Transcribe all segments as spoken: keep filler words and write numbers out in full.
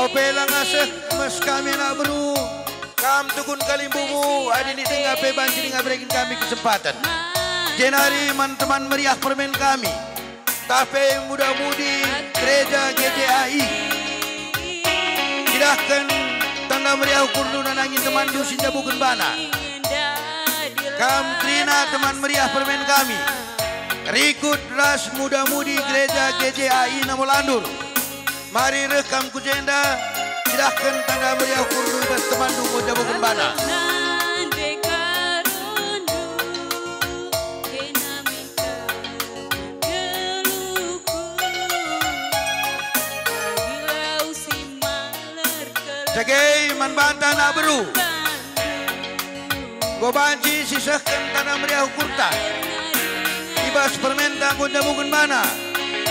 Ope langa seh mes kami anak beru, kam tukun kalimbubu, adi lit denga pe banci denga bereken kami kesempaten. Jenari man teman meriah permen kami, tah pe muda-mudi gereja G J A I. Cidahken tanda meriah ukurndu nandangi temanndu si njabuken bana. Kam kerina teman meriah permen kami, rikut ras muda-mudi gereja G J A I Namolandur. Mari reh kam ku jenda, cidahken tanda meriah ukurndu i bas temanndu enggo njabuken bana. Dage man banta anak beru. Enggo banci sisehken tanda meriah ukurta. I bas permenta enggo njabuken bana.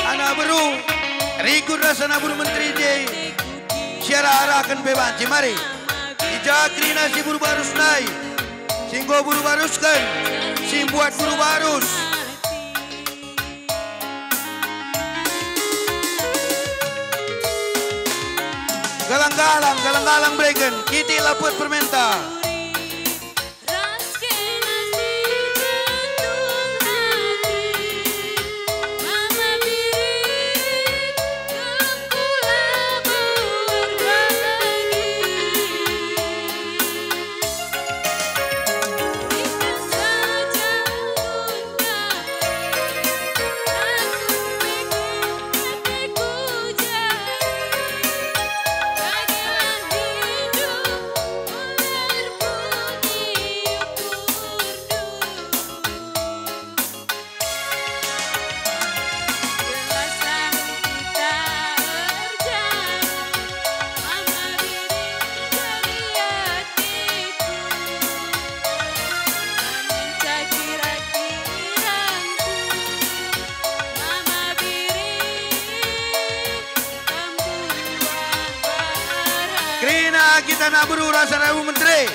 Anak beru, rikut ras anak beru menteri je, siarah-arahken pe banci. Mari. I ja kerina si beru barus ndai, si enggo beru barusken, si mbuat beru barus. Galang-galang, galang-galang bereken, kitik laput permenta. Kerina kita anak beru ras anak beru menteri.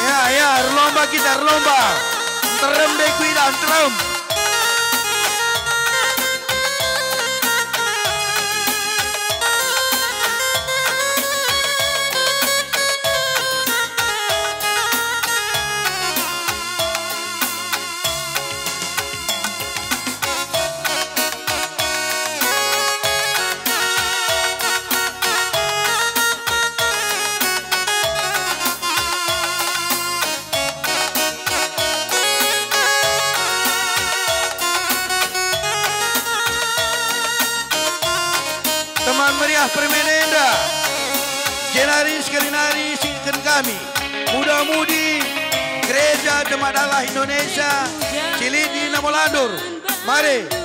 Ya, ya, erlomba kita, erlomba. Nterem deh kuidah, nterem. Teman meriah permen enda, jenari sekali nari singken kami, muda-mudi Gereja Jemaat Allah Indonesia, si lit i Namolandur. Mari.